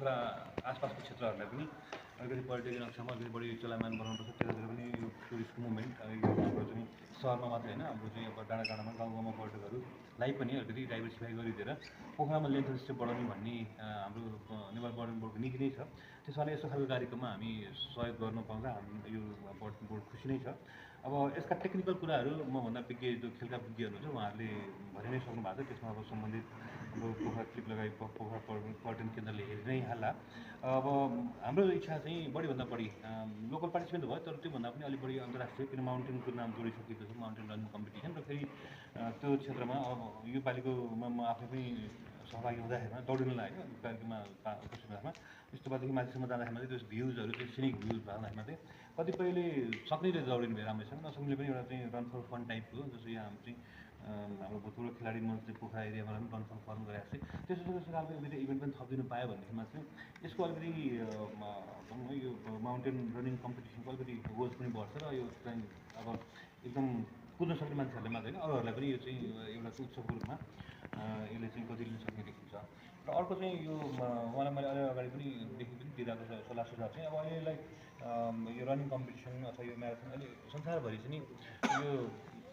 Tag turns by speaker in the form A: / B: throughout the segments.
A: पोखरा आसपासको क्षेत्रहरूलाई पनि अलिकति पर्यटकीय नक्सामा अलिकति बढी चलायमान बनाउनुपर्छ। त्यतातिर पनि यो टुरिस्टको मुभमेन्ट यो हाम्रो चाहिँ सहरमा मात्रै होइन, हाम्रो चाहिँ अब डाँडा डाँडामा गाउँ गाउँमा पर्यटकहरूलाई पनि अलिकति डाइभर्सिफाई गरिदिएर पोखरामा लेन्थ स्टे बढाउने भन्ने हाम्रो नेपाल पर्यटन बोर्डको नीति नै छ। त्यसैले यस्तो खालको कार्यक्रममा हामी सहयोग गर्न पाउँदा यो पर्यटन बोर्ड खुसी नै छ। अब यसका टेक्निकल कुराहरू मभन्दा विज्ञ जो खेलका विज्ञहरू हुन्छ उहाँहरूले भनि नै सक्नु भएको छ। त्यसमा अब सम्बन्धित अब पोखरा क्लिप लगाई पोखरा पर्यटन केन्द्रले हेरि नै हाल्ला। अब हाम्रो इच्छा चाहिँ बढीभन्दा बढी लोकल पार्टिसिपेन्ट भयो, तर त्योभन्दा पनि अलिक बढी अन्तर्राष्ट्रिय, किन माउन्टेनको नाम जोडिसकेको छ, माउन्टेन रनिङ कम्पिटिसन। र फेरि त्यो क्षेत्रमा अब यो पालिको म आफै पनि सहभागी हुँदाखेरिमा दौडिन लाग्यो कार्यक्रममा उपस्थित हुँदाखेरिमा यस्तो बाटोदेखि माथिसम्म जाँदाखेरिमा चाहिँ त्यो भ्युजहरू त्यो सिनिक भ्युज भन्दाखेरिमा चाहिँ कतिपयले सक्नेले दौडिनु भयो राम्रैसँग, नसक्नेले पनि एउटा चाहिँ रन फर फन टाइपको, जस्तो यहाँ हाम्रो चाहिँ हाम्रो भूतपूर्व खेलाडी मन चाहिँ पोखरा एरियामा पनि रन फर फन गरेको थिएँ। त्यस्तो खालको एउटा इभेन्ट पनि थपिदिनु पायो भनेदेखिमा चाहिँ यसको अलिकति यो माउन्टेन रनिङ कम्पिटिसनको अलिकति गोल्स पनि बढ्छ र यो चाहिँ अब एकदम कुद्न सक्ने मान्छेहरूले मात्रै होइन अरूहरूलाई पनि यो चाहिँ एउटा उत्सवको रूपमा यसले चाहिँ गति लिन सक्ने देखिन्छ। र अर्को चाहिँ यो उहाँलाई मैले अलि अगाडि पनि दिइरहेको सल्लाह सुझाव चाहिँ अब अहिले यो रनिङ कम्पिटिसन अथवा यो म्याराथन अहिले संसारभरि चाहिँ यो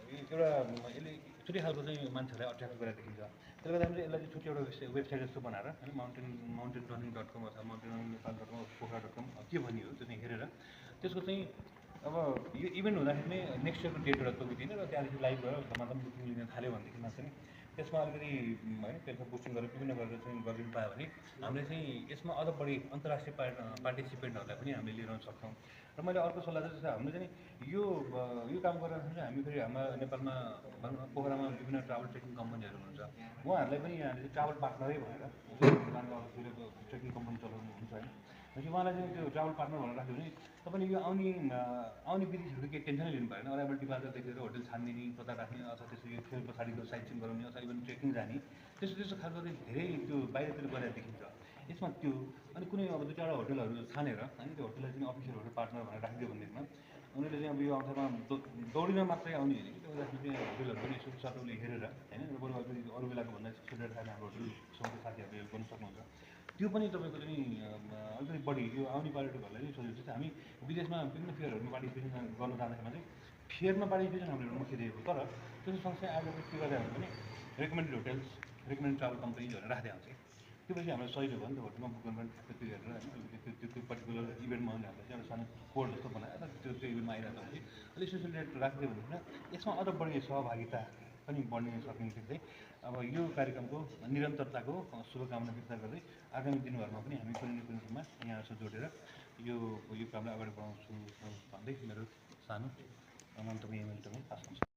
A: एउटा यसले छुट्टै खालको चाहिँ मान्छेहरूलाई अट्र्याक्ट गरेर देखिन्छ। त्यसले गर्दा हामीले यसलाई चाहिँ छुट्टै एउटा वेबसाइट जस्तो बनाएर होइन माउन्टेन रनिङ .com अथवा माउन्टेन रनिङ नेपाल.com पोखरा.com के भनियो त्यो चाहिँ हेरेर त्यसको चाहिँ अब यो इभेन्ट हुँदाखेरि नै नेक्स्ट इयरको डेट एउटा तोकिदिने र त्यहाँदेखि लाइभ भएर धमाधम बुकिङ लिन थाल्यो भनेदेखिमा चाहिँ त्यसमा अलिकति होइन त्यसमा बुस्टिङ गरेर विभिन्न गरेर चाहिँ गरिदिनु पायो भने हामीले चाहिँ यसमा अझ बढी अन्तर्राष्ट्रिय पार्टिसिपेन्टहरूलाई पनि हामीले लिएर आउन सक्छौँ। र मैले अर्को सल्लाह चाहिँ हामीले चाहिँ यो काम गरेर चाहिँ हामी फेरि हाम्रो नेपालमा भनौँ न पोखरामा विभिन्न ट्राभल ट्रेकिङ कम्पनीहरू हुनुहुन्छ, उहाँहरूलाई पनि यहाँले चाहिँ ट्राभल पार्टनरै भनेर ट्रेकिङ कम्पनी चलाउनु हुन्छ होइन, भनेपछि उहाँलाई चाहिँ त्यो ट्राभल पार्टनर भनेर राख्यो भने तपाईँले यो आउने विदेशीहरू केही टेन्सनै लिनु भएन। अराइभल डिपार्चरदेखि लिएर होटल छान्दिने कता राख्ने अथवा त्यसो यो खेल पछाडिको साइट सिन गराउने अथवा इभन ट्रेकिङ जाने त्यस्तो खालको चाहिँ धेरै त्यो बाहिरतिर गरेर देखिन्छ। यसमा त्यो अनि कुनै अब दुई चारवटा होटलहरू छानेर होइन त्यो होटललाई चाहिँ अफिसियल होटल पार्टनर भनेर राखिदियो भनेदेखिमा उनीहरूले चाहिँ अब यो अवसरमा दौडिन मात्रै आउने होइन कि त्यो चाहिँ होटलहरू पनि यसो सटोले हेरेर होइन बरु अरू बेलाको भन्दा छुटेर खाने हाम्रो होटल सँगै साथीहरूले हेल्प गर्न सक्नुहुन्छ। त्यो पनि तपाईँको चाहिँ अलिकति बढी यो आउने पर्यटकहरूलाई नै सोचेको छ। हामी विदेशमा विभिन्न फेयरहरूमा पार्टिसिपेसन गर्न जाँदाखेरिमा चाहिँ फेयरमा पार्टिसिपेसन हामीले मुख्य दिएको, तर त्यो सँगसँगै आज के गरेर भने recommended hotels recommended travel companies भनेर राख्दै आउँछ। त्यो पछि हामीलाई सजिलो भयो नि त, होटलमा बुक गर्नु त्यो हेरेर होइन त्यो पर्टिकुलर इभेन्टमा आउने हामीलाई चाहिँ एउटा सानो कोड जस्तो बनाएर त्यो इभेन्टमा आइरहेको हुन्छ। अलिक स्पेसल डेट राखिदियो भनेदेखि यसमा अझ बढी सहभागिता पनि बढ्न सक्ने देख्दै अब यो कार्यक्रमको निरन्तरताको शुभकामना व्यक्त गर्दै आगामी दिनहरूमा पनि हामी कुनै न कुनै रूपमा यहाँहरू जोडेर यो कामलाई अगाडि बढाउँछु भन्दै मेरो सानो मन्तव्य पास गर्छु।